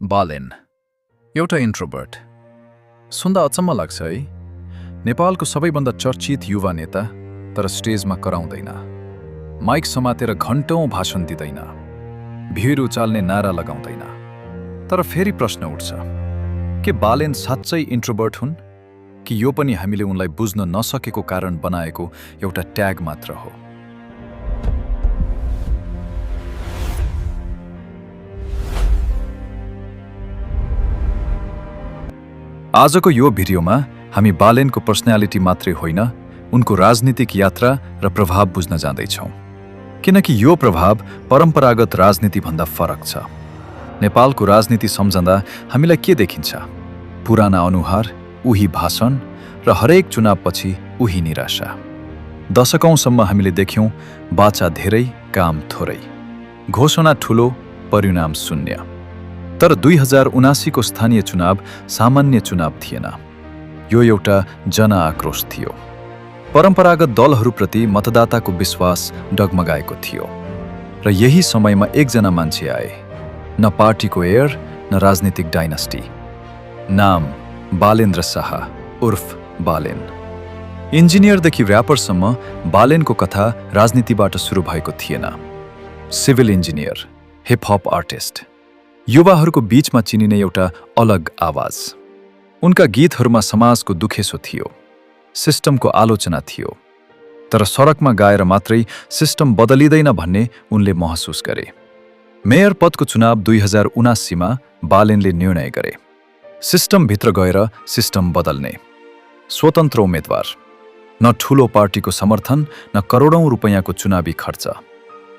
बालेन एउटा इन्ट्रोभर्ट। सुन्दा अचम्म लाग्छ है। नेपालको सबैभन्दा चर्चित युवा नेता, तर स्टेजमा कराउँदैन, माइक समातेर घण्टौं भाषण दिँदैन, भिड उचाल्ने नारा लगाउँदैन। तर फेरि प्रश्न उठ्छ, के बालेन साँच्चै इन्ट्रोभर्ट हुन् कि यो पनि हामीले उनलाई बुझ्न नसकेको कारण बनाएको एउटा ट्याग मात्र हो? आजको यो भिडियोमा हामी बालेनको पर्सनालिटी मात्रै होइन, उनको राजनीतिक यात्रा र प्रभाव बुझ्न जाँदैछौँ। किनकि यो प्रभाव परम्परागत राजनीतिभन्दा फरक छ। नेपालको राजनीति सम्झँदा हामीलाई के देखिन्छ? पुराना अनुहार, उही भाषण र हरेक चुनावपछि उही निराशा। दशकौंसम्म हामीले देख्यौँ बाचा धेरै, काम थोरै, घोषणा ठुलो, परिणाम शून्य। तर 2079 को स्थानीय चुनाव सामान्य चुनाव थिएन। यो एउटा जनआक्रोश थियो। परम्परागत दलहरूप्रति मतदाताको विश्वास डगमगाएको थियो। र यही समयमा एकजना मान्छे आए, न पार्टीको एयर न राजनीतिक डाइनास्टी। नाम बालेन्द्र शाह उर्फ बालेन। इन्जिनियरदेखि र्यापरसम्म बालेनको कथा राजनीतिबाट सुरु भएको थिएन। सिभिल इन्जिनियर, हिपहप आर्टिस्ट, युवाहरूको बीचमा चिनिने एउटा अलग आवाज। उनका गीतहरूमा समाजको दुखेसो थियो, सिस्टमको आलोचना थियो। तर सडकमा गाएर मात्रै सिस्टम बदलिँदैन भन्ने उनले महसुस गरे। मेयर पदको चुनाव 2079 मा बालेनले निर्णय गरे, सिस्टमभित्र गएर सिस्टम बदल्ने। स्वतन्त्र उम्मेदवार, न ठूलो पार्टीको समर्थन न करोडौं रुपैयाँको चुनावी खर्च।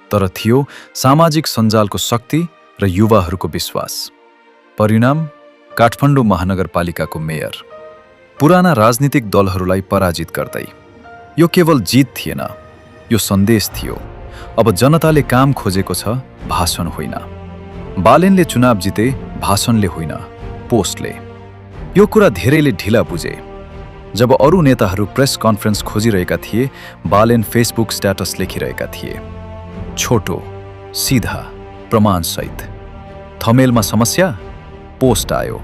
तर थियो सामाजिक सञ्जालको शक्ति र युवाहरूको विश्वास। परिणाम काठमाडौँ महानगरपालिकाको मेयर, पुराना राजनीतिक दलहरूलाई पराजित गर्दै। यो केवल जित थिएन, यो सन्देश थियो। अब जनताले काम खोजेको छ, भाषण होइन। बालेनले चुनाव जिते भाषणले होइन, पोस्टले। यो कुरा धेरैले ढिला बुझे। जब अरू नेताहरू प्रेस कन्फरेन्स खोजिरहेका थिए, बालेन फेसबुक स्ट्याटस लेखिरहेका थिए। छोटो, सीधा, प्रमाणसहित। थमेलमा समस्या, पोस्ट आयो,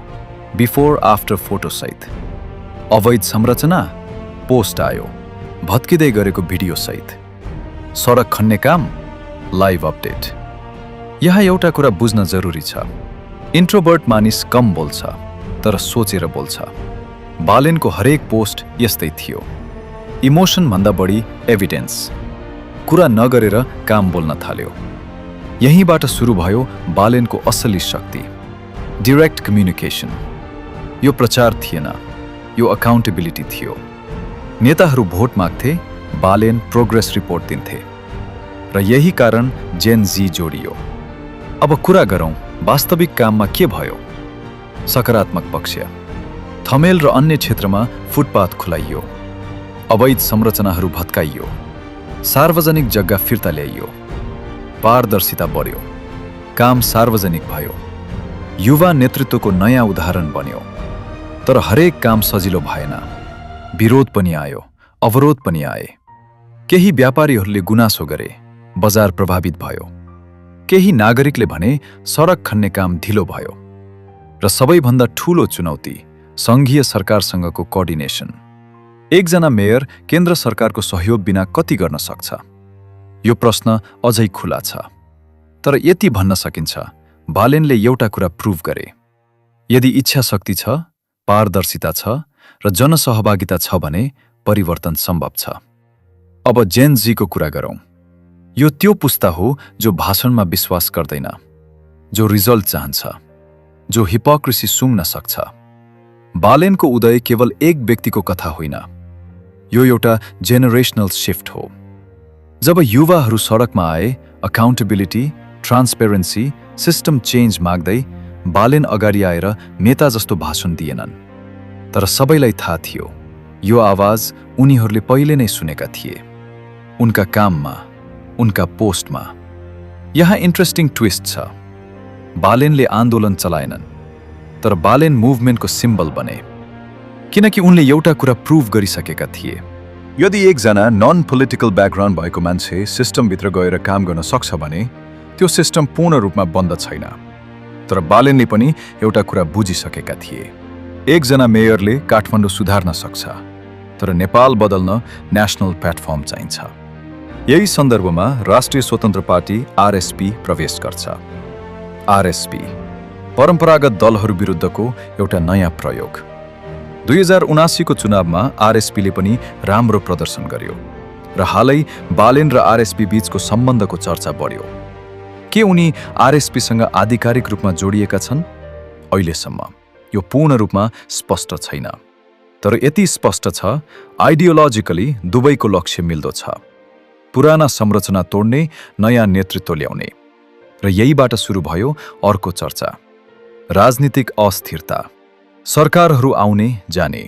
बिफोर आफ्टर फोटो सहित। अवैध संरचना, पोस्ट आयो, भत्किँदै गरेको भिडियो सहित। सडक खन्ने काम, लाइभ अपडेट। यहाँ एउटा कुरा बुझ्न जरुरी छ, इन्ट्रोभर्ट मानिस कम बोल्छ, तर सोचेर बोल्छ। बालेनको हरेक पोस्ट यस्तै थियो। इमोसन भन्दा बढी एभिडेन्स। कुरा नगरेर काम बोल्न थाल्यो। यहीँबाट सुरु भयो बालेनको असली शक्ति, डाइरेक्ट कम्युनिकेसन। यो प्रचार थिएन, यो अकाउन्टेबिलिटी थियो। नेताहरू भोट माग्थे, बालेन प्रोग्रेस रिपोर्ट दिन्थे। र यही कारण जेन जी जोडियो। अब कुरा गरौँ वास्तविक काममा के भयो। सकारात्मक पक्ष, थमेल र अन्य क्षेत्रमा फुटपाथ खुलाइयो, अवैध संरचनाहरू भत्काइयो, सार्वजनिक जग्गा फिर्ता ल्याइयो, पारदर्शिता बढ्यो, काम सार्वजनिक भयो, युवा नेतृत्वको नयाँ उदाहरण बन्यो। तर हरेक काम सजिलो भएन। विरोध पनि आयो, अवरोध पनि आए। केही व्यापारीहरूले गुनासो गरे, बजार प्रभावित भयो। केही नागरिकले भने सडक खन्ने काम ढिलो भयो। र सबैभन्दा ठूलो चुनौती, सङ्घीय सरकारसँगको कोअर्डिनेसन। एकजना मेयर केन्द्र सरकारको सहयोग बिना कति गर्न सक्छ? यो प्रश्न अझै खुला छ। तर यति भन्न सकिन्छ, बालेनले एउटा कुरा प्रुभ गरे, यदि इच्छा शक्ति छ, पारदर्शिता छ र जनसहभागिता छ भने परिवर्तन सम्भव छ। अब जेन जीको कुरा गरौँ। यो त्यो पुस्ता हो जो भाषणमा विश्वास गर्दैन, जो रिजल्ट चाहन्छ, जो हिपोक्रेसी सुँघ्न सक्छ। बालेनको उदय केवल एक व्यक्तिको कथा होइन, यो एउटा जेनेरेसनल शिफ्ट हो। जब युवाहरू सडकमा आए, अकाउन्टेबिलिटी, ट्रान्सपेरेन्सी, सिस्टम चेन्ज माग्दै, बालेन अगाडि आएर नेता जस्तो भाषण दिएनन्। तर सबैलाई थाहा थियो, यो आवाज उनीहरूले पहिले नै सुनेका थिए। उनका काममा, उनका पोस्टमा। यहाँ इन्ट्रेस्टिङ ट्विस्ट छ, बालेनले आन्दोलन चलाएनन्, तर बालेन मुभमेन्टको सिम्बल बने। किनकि उनले एउटा कुरा प्रुभ गरिसकेका थिए, यदि एकजना नन पोलिटिकल ब्याकग्राउन्ड भएको मान्छे सिस्टमभित्र गएर काम गर्न सक्छ भने त्यो सिस्टम पूर्ण रूपमा बन्द छैन। तर बालेनले पनि एउटा कुरा बुझिसकेका थिए। एकजना मेयरले काठमाडौँ सुधार्न सक्छ, तर नेपाल बदल्न नेशनल प्लेटफर्म चाहिन्छ। यही सन्दर्भमा राष्ट्रिय स्वतन्त्र पार्टी आरएसपी प्रवेश गर्छ। आरएसपी परम्परागत दलहरू विरुद्धको एउटा नयाँ प्रयोग। 2079 को चुनावमा आरएसपीले पनि राम्रो प्रदर्शन गर्यो र हालै बालेन र आरएसपी बीचको सम्बन्धको चर्चा बढ्यो। के उनी आरएसपीसँग आधिकारिक रूपमा जोडिएका छन्? अहिलेसम्म यो पूर्ण रूपमा स्पष्ट छैन, तर यति स्पष्ट छ आइडियोलोजिकली दुवैको लक्ष्य मिल्दो छ। पुराना संरचना तोड्ने, नयाँ नेतृत्व ल्याउने। र यहीबाट सुरु भयो अर्को चर्चा, राजनीतिक अस्थिरता, सरकारहरू आउने जाने।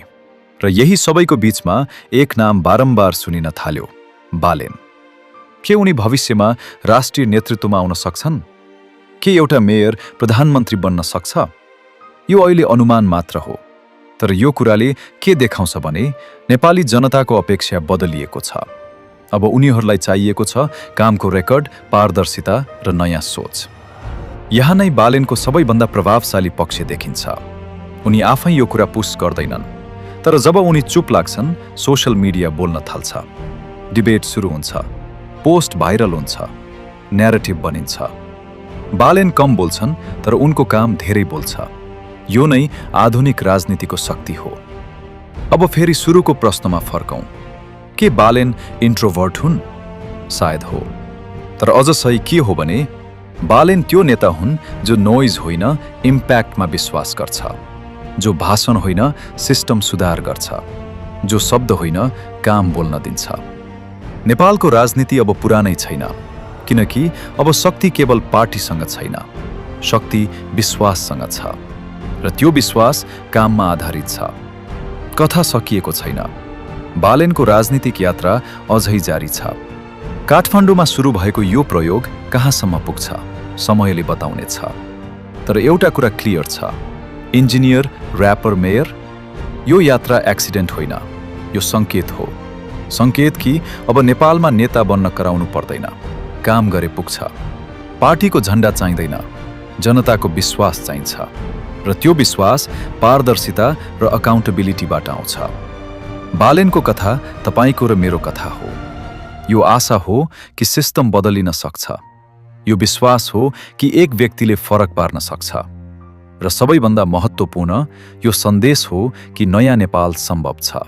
र यही सबैको बीचमा एक नाम बारम्बार सुनिन थाल्यो, बालेन। के उनी भविष्यमा राष्ट्रिय नेतृत्वमा आउन सक्छन्? के एउटा मेयर प्रधानमन्त्री बन्न सक्छ? यो अहिले अनुमान मात्र हो, तर यो कुराले के देखाउँछ भने नेपाली जनताको अपेक्षा बदलिएको छ। अब उनीहरूलाई चाहिएको छ कामको रेकर्ड, पारदर्शिता र नयाँ सोच। यहाँ नै बालेनको सबैभन्दा प्रभावशाली पक्ष देखिन्छ। उनी आफै यो कुरा पुस गर्दैनन्, तर जब उनी चुप लाग्छन्, सोशल मिडिया बोल्न थाल्छ। डिबेट सुरु हुन्छ, पोस्ट भाइरल हुन्छ, न्यारेटिभ बनिन्छ। बालेन कम बोल्छन्, तर उनको काम धेरै बोल्छ। यो नै आधुनिक राजनीतिको शक्ति हो। अब फेरि सुरुको प्रश्नमा फर्कौं। के बालेन इन्ट्रोभर्ट हुन्? सायद हो, तर अझ सही के हो भने बालेन त्यो नेता हुन् जो नोइज होइन, इम्प्याक्टमा विश्वास गर्छ, जो भाषण होइन, सिस्टम सुधार गर्छ, जो शब्द होइन, काम बोल्न दिन्छ। नेपालको राजनीति अब पुरानै छैन, किनकि अब शक्ति केवल पार्टीसँग छैन, शक्ति विश्वाससँग छ, र त्यो विश्वास काममा आधारित छ। कथा सकिएको छैन। बालेनको राजनीतिक यात्रा अझै जारी छ। काठमाडौँमा सुरु भएको यो प्रयोग कहाँसम्म पुग्छ, समयले बताउनेछ। तर एउटा कुरा क्लियर छ, इन्जिनियर, र्यापर, मेयर, यो यात्रा एक्सिडेन्ट होइन, यो सङ्केत हो। सङ्केत कि अब नेपालमा नेता बन्न कराउनु पर्दैन, काम गरे पुग्छ। पार्टीको झण्डा चाहिँदैन, जनताको विश्वास चाहिन्छ, र त्यो विश्वास पारदर्शिता र अकाउन्टेबिलिटीबाट आउँछ। बालेनको कथा तपाईको र मेरो कथा हो। यो आशा हो कि सिस्टम बदलिन सक्छ। यो विश्वास हो कि एक व्यक्तिले फरक पार्न सक्छ। र सबैभन्दा महत्त्वपूर्ण यो सन्देश हो कि नयाँ नेपाल सम्भव छ।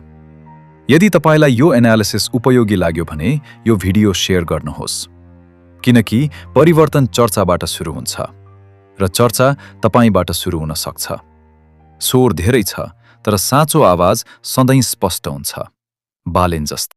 यदि तपाईलाई यो एनालिसिस उपयोगी लाग्यो भने यो भिडियो शेयर गर्नुहोस्, किनकि परिवर्तन चर्चाबाट सुरु हुन्छ र चर्चा तपाईबाट सुरु हुन सक्छ। स्वर धेरै छ, तर साँचो आवाज सधैँ स्पष्ट हुन्छ, बालेन जस्तो।